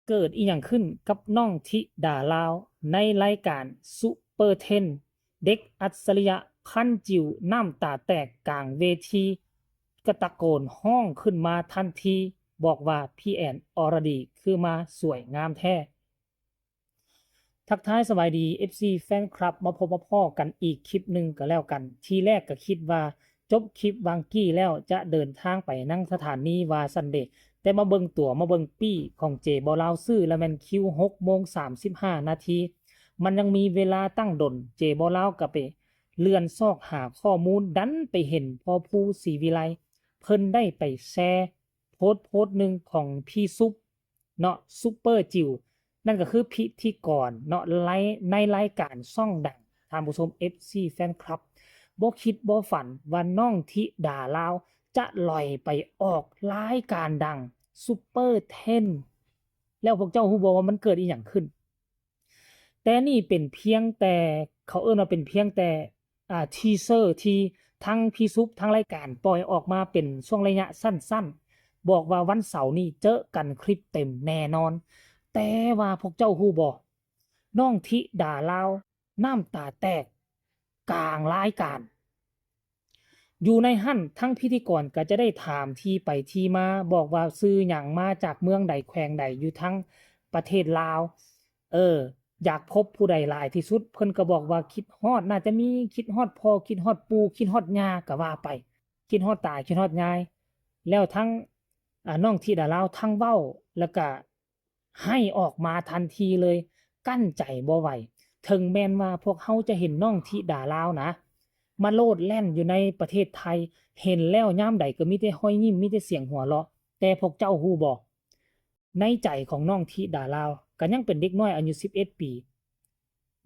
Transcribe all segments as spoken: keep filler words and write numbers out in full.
เกิดอีหยังขึ้นกับน้องธิดาลาวในรายการซุปเปอร์เทน เด็กอัจฉริยะพันจิ๋วน้ำตาแตกกลางเวที กะตะโกนฮ้องขึ้นมาทันที บอกว่าพี่แอนอรดีคือมาสวยงามแท้ ทักทายสบายดี เอฟซี แฟนคลับ มาพบมาพ้อกันอีกคลิปหนึ่งก็แล้วกัน ทีแรกก็คิดว่าจบคลิปวางกี้แล้วจะเดินทางไปนั่งสถานีว่าซั่นเดะ แต่มาเบิ่งตั๋วมาเบิ่งปี้ของเจบ่าวลาวซื้อแล้วแม่นคิวหกโมงสามสิบห้านาที มันยังมีเวลาตั้งดน เจบ่าวลาวก็ไปเลื่อนซอกหาข้อมูล ดันไปเห็นพ่อภูศรีวิไล เพิ่นได้ไปแชร์โพสต์โพสต์หนึ่งของพี่ซุปเนาะ ซุปเปอร์จิ๋ว นั่นก็คือพิธีกรเนาะ ไลฟ์ในรายการช่องดัง ท่านผู้ชม เอฟซี แฟนคลับ บ่คิดบ่ฝันว่าน้องธิดาลาวจะลอยไปออกรายการดังซุปเปอร์เทน แล้วพวกเจ้าฮู้บ่ว่ามันเกิดอีหยังขึ้น แต่นี่เป็นเพียงแต่ เขาเอิ้นว่าเป็นเพียงแต่ อ่า ทีเซอร์ที่ทั้งพี่ซุปทั้งรายการปล่อยออกมาเป็นช่วงระยะสั้นๆ บอกว่าวันเสาร์นี้เจอกันคลิปเต็มแน่นอน แต่ว่าพวกเจ้าฮู้บ่ น้องธิดาลาวน้ำตาแตกกลางรายการ อยู่ในหั่นทั้งพิธีกรก็จะได้ถามที่ไปที่มา บอกว่าชื่อหยัง มาจากเมืองใดแขวงใดอยู่ทั้งประเทศลาว เออ อยากพบผู้ใดหลายที่สุด เพิ่นก็บอกว่าคิดฮอด น่าจะมีคิดฮอดพ่อ คิดฮอดปู่ คิดฮอดย่าก็ว่าไป คิดฮอดตา คิดฮอดยาย แล้วทั้ง อ่า น้องธิดาลาวทั้งเว้า แล้วก็ไห้ออกมาทันทีเลย กั้นใจบ่ไหว ถึงแม้นว่าพวกเฮาจะเห็นน้องธิดาลาวนะ มาโลดแล่นอยู่ในประเทศไทย เห็นแล้วยามใดก็มีแต่ฮอยยิ้ม มีแต่เสียงหัวเราะ แต่พวกเจ้าฮู้บ่ ในใจของน้องธิดาลาวก็ยังเป็นเด็กน้อยอายุสิบเอ็ดปี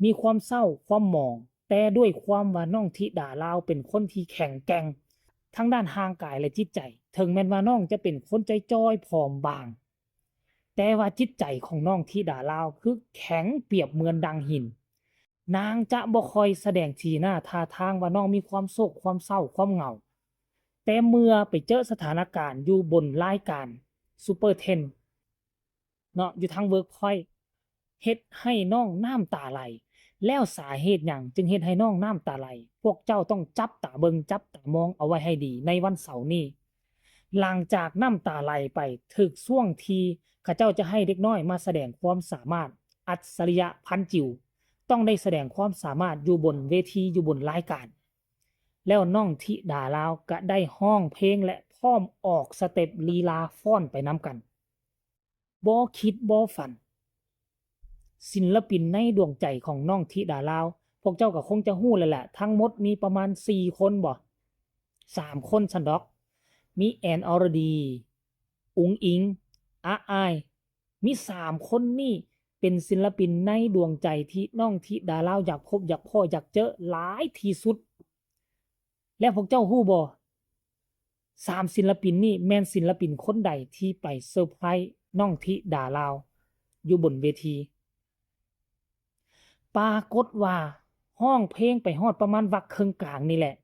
มีความเศร้า ความหมอง แต่ด้วยความว่าน้องธิดาลาวเป็นคนที่แข็งแกร่งทางด้านร่างกายและจิตใจ ถึงแม้นว่าน้องจะเป็นคนจ้อยๆ ผอมบาง แต่ว่าจิตใจของน้องธิดาลาวคือแข็งเปรียบเหมือนดังหิน นางจะบ่ค่อยแสดงสีหน้าท่าทางว่าน้องมีความโศก ความเศร้า ความเหงา แต่เมื่อไปเจอสถานการณ์อยู่บนรายการซุปเปอร์เทน เนาะ อยู่ทางเวิร์กพอยต์ เฮ็ดให้น้องน้ำตาไหล แล้วสาเหตุหยังจึงเฮ็ดให้น้องน้ำตาไหล พวกเจ้าต้องจับตาเบิ่งจับตามองเอาไว้ให้ดีในวันเสาร์นี้ หลังจากน้ำตาไหลไป ถึกช่วงที่เขาเจ้าจะให้เด็กน้อยมาแสดงความสามารถ อัจฉริยะพันจิ๋ว ต้องได้แสดงความสามารถอยู่บนเวทีอยู่บนรายการ แล้วน้องธิดาลาวก็ได้ฮ้องเพลงและพร้อมออกสเต็ปลีลาฟ้อนไปนำกัน บ่คิดบ่ฝัน ศิลปินในดวงใจของน้องธิดาลาว พวกเจ้าก็คงจะฮู้แล้วแหละ ทั้งหมดมีประมาณสี่คนบ่ สามคนซั้นดอก มีแอนอรดี อุ๋งอิ๋ง อะอ้าย มีสามคนนี่เป็นศิลปินในดวงใจที่น้องธิดาลาวอยากพบอยากพ้ออยากเจอหลายที่สุด และพวกเจ้าฮู้บ่ สามศิลปินนี่แม่นศิลปินคนใดที่ไปเซอร์ไพรส์น้องธิดาลาวอยู่บนเวที ปรากฏว่าฮ้องเพลงไปฮอดประมาณวรรคเคิ่งกลางนี่แหละ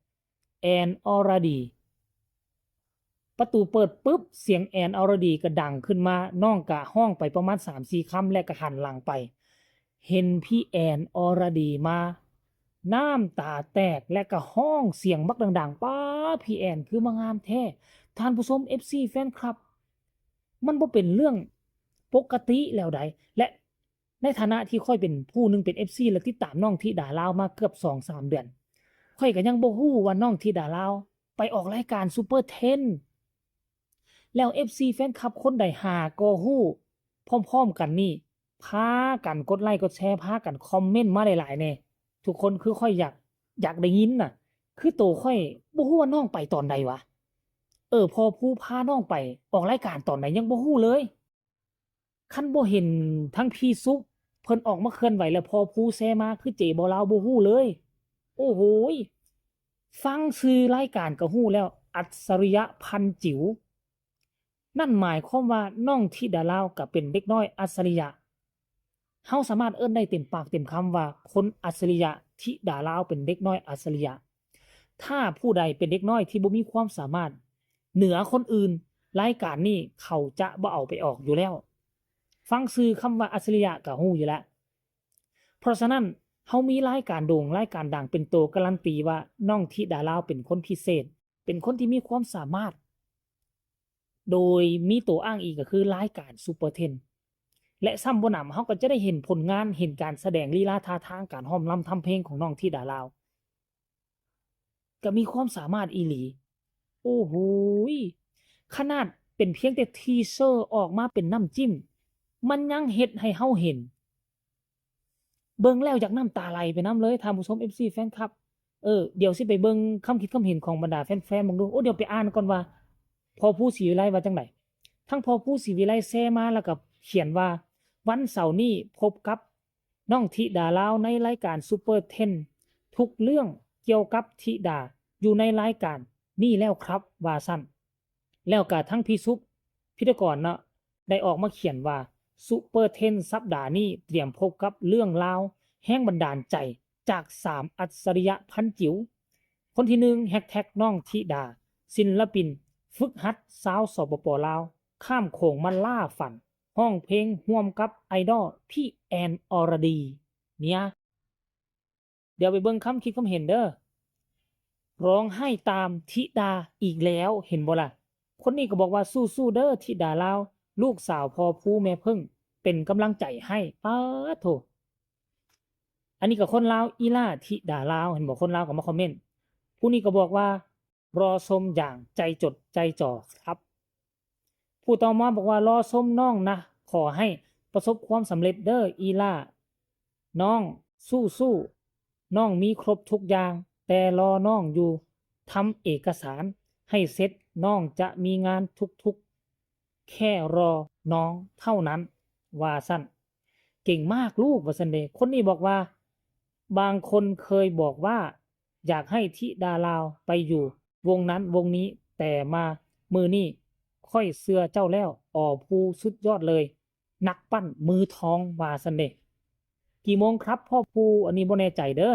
แอนอรดี ประตูเปิดปุ๊บ เสียงแอนอรดีก็ดังขึ้นมา น้องก็ฮ้องไปประมาณสามสี่คำ และก็หันหลังไป เห็นพี่แอนอรดีมา น้ำตาแตก และก็ฮ้องเสียงบักดังๆ "ป๊า พี่แอนคือมางามแท้" ท่านผู้ชม เอฟซี แฟนคลับ มันบ่เป็นเรื่องปกติแล้วใด และในฐานะที่ข้อยเป็นผู้หนึ่งเป็น เอฟซี และติดตามน้องธิดาลาวมาเกือบสองสามเดือน ข้อยก็ยังบ่ฮู้ว่าน้องธิดาลาวไปออกรายการซุปเปอร์เทน แล้ว เอฟซี แฟนคลับคนใดหาก็ฮู้ พร้อมๆกันนี่ พากันกดไลค์กดแชร์ พากันคอมเมนต์มาหลายๆแหน่ ทุกคนคือข้อยอยาก อยากได้ยินน่ะ คือโตข้อยบ่ฮู้ว่าน้องไปตอนใดวะ เออ พ่อภูพาน้องไปออกรายการตอนใดยังบ่ฮู้เลย คันบ่เห็นทั้งพี่ซุปเพิ่นออกมาเคลื่อนไหว แล้วพ่อภูแชร์มา คือเจบ่าวลาวบ่ฮู้เลย โอ้โหย ฟังชื่อรายการก็ฮู้แล้ว อัจฉริยะพันจิ๋ว นั่นหมายความว่าน้องธิดาลาวก็เป็นเด็กน้อยอัจฉริยะ เฮาสามารถเอิ้นได้เต็มปากเต็มคำว่าคนอัจฉริยะ ธิดาลาวเป็นเด็กน้อยอัจฉริยะ ถ้าผู้ใดเป็นเด็กน้อยที่บ่มีความสามารถเหนือคนอื่น รายการนี้เขาจะบ่เอาไปออกอยู่แล้ว ฟังชื่อคำว่าอัจฉริยะก็ฮู้อยู่แล้ว เพราะฉะนั้นเฮามีรายการโด่งรายการดังเป็นตัวการันตีว่าน้องธิดาลาวเป็นคนพิเศษ เป็นคนที่มีความสามารถ โดยมีตัวอ้างอีกก็คือรายการซูเปอร์เทน และซ้ำบ่หนำเฮาก็จะได้เห็นผลงาน เห็นการแสดงลีลาท่าทางการฮ้อมรำทำเพลงของน้องธิดาลาว ก็มีความสามารถอีหลี โอ้โหย ขนาดเป็นเพียงแต่ทีเซอร์ออกมาเป็นน้ำจิ้ม มันยังเฮ็ดให้เฮาเห็น เบิ่งแล้วอยากน้ำตาไหลไปนำเลย ท่านผู้ชม เอฟซี แฟนคลับ เออ เดี๋ยวสิไปเบิ่งคำคิดคำเห็นของบรรดาแฟนๆ เบิ่งดู โอ้ เดี๋ยวไปอ่านก่อนว่า พ่อภูศรีวิไลว่าจั่งใด ทั้งพ่อภูศรีวิไลแชร์มาแล้วก็เขียนว่า วันเสาร์นี้พบกับน้องธิดาลาวในรายการซูเปอร์เทน ทุกเรื่องเกี่ยวกับธิดาอยู่ในรายการนี่แล้วครับ ว่าซั่น แล้วก็ทั้งพี่ซุป พิธีกรเนาะ ได้ออกมาเขียนว่า ซูเปอร์เทน สัปดาห์นี้เตรียมพบกับเรื่องราวแฮงบันดาลใจจากสามอัจฉริยะพันจิ๋ว คนที่หนึ่ง แฮชแท็กน้องธิดา ศิลปินฝึกหัดชาว สปป ลาว ข้ามโขงมาล่าฝัน ฮ้องเพลงร่วมกับไอดอลพี่แอน อรดี เนี่ย เดี๋ยวไปเบิ่งคำคิดคำเห็นเด้อ ร้องไห้ตามธิดาอีกแล้ว เห็นบ่ล่ะ คนนี้ก็บอกว่าสู้ๆ เด้อธิดาลาว ลูกสาวพ่อภูแม่เพิ่ง เป็นกำลังใจให้ ป๊าดโธ่ อันนี้ก็คนลาว อีหล่าธิดาลาว เห็นบ่ คนลาวก็มาคอมเมนต์ ผู้นี้ก็บอกว่า รอชมอย่างใจจดใจจ่อครับ ผู้ต่อมาบอกว่า รอชมน้องนะ ขอให้ประสบความสำเร็จเด้ออีหล่า น้องสู้ๆ น้องมีครบทุกอย่าง แต่รอน้องอยู่ ทำเอกสารให้เสร็จ น้องจะมีงานทุกๆ แค่รอน้องเท่านั้น ว่าซั่น เก่งมากลูก ว่าซั่นเด้ คนนี้บอกว่า บางคนเคยบอกว่า อยากให้ธิดาลาวไปอยู่วงนั้นวงนี้ แต่มามื้อนี้ข้อยเชื่อเจ้าแล้ว ออ ภูสุดยอดเลย นักปั้นมือทอง ว่าซั่นเด้ กี่โมงครับพ่อภู อันนี้บ่แน่ใจเด้อ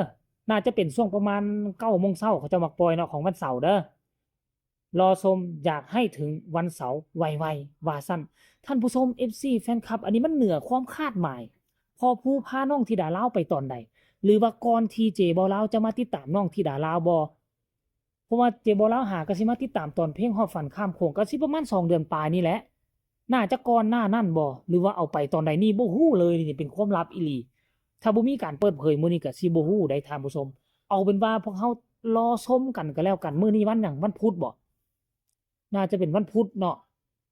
น่าจะเป็นช่วงประมาณเก้าโมงเช้า เขาเจ้ามักปล่อยเนาะ ของวันเสาร์เด้อ รอชมอยากให้ถึงวันเสาร์ไวๆ ว่าซั่น ท่านผู้ชม เอฟซี แฟนคลับ อันนี้มันเหนือความคาดหมาย พ่อภูพาน้องธิดาลาวไปตอนใด หรือว่าก่อนที่เจบ่าวลาวจะมาติดตามน้องธิดาลาวบ่ เพราะว่าเจบ่าวลาวหาก็สิมาติดตามตอนเพลงฮอดฝันข้ามโขง ก็สิประมาณสองเดือนปลายนี่แหละ น่าจะก่อนหน้านั้นบ่ หรือว่าเอาไปตอนใดนี่บ่ฮู้เลย นี่เป็นความลับอีหลี ถ้าบ่มีการเปิดเผยมื้อนี้ก็สิบ่ฮู้ได้ท่านผู้ชม เอาเป็นว่าพวกเฮารอชมกันก็แล้วกัน มื้อนี้วันหยัง วันพุธบ่ น่าจะเป็นวันพุธเนาะ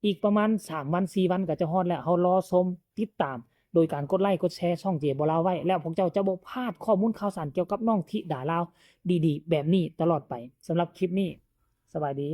อีกประมาณสามวันสี่วันก็จะฮอดแล้ว เฮารอชมติดตาม โดยการกดไลค์กดแชร์ช่องเจบ่าวลาวไว้ แล้วพวกเจ้าจะบ่พลาดข้อมูลข่าวสารเกี่ยวกับน้องธิดาลาวดีๆ แบบนี้ตลอดไป สำหรับคลิปนี้ สบายดี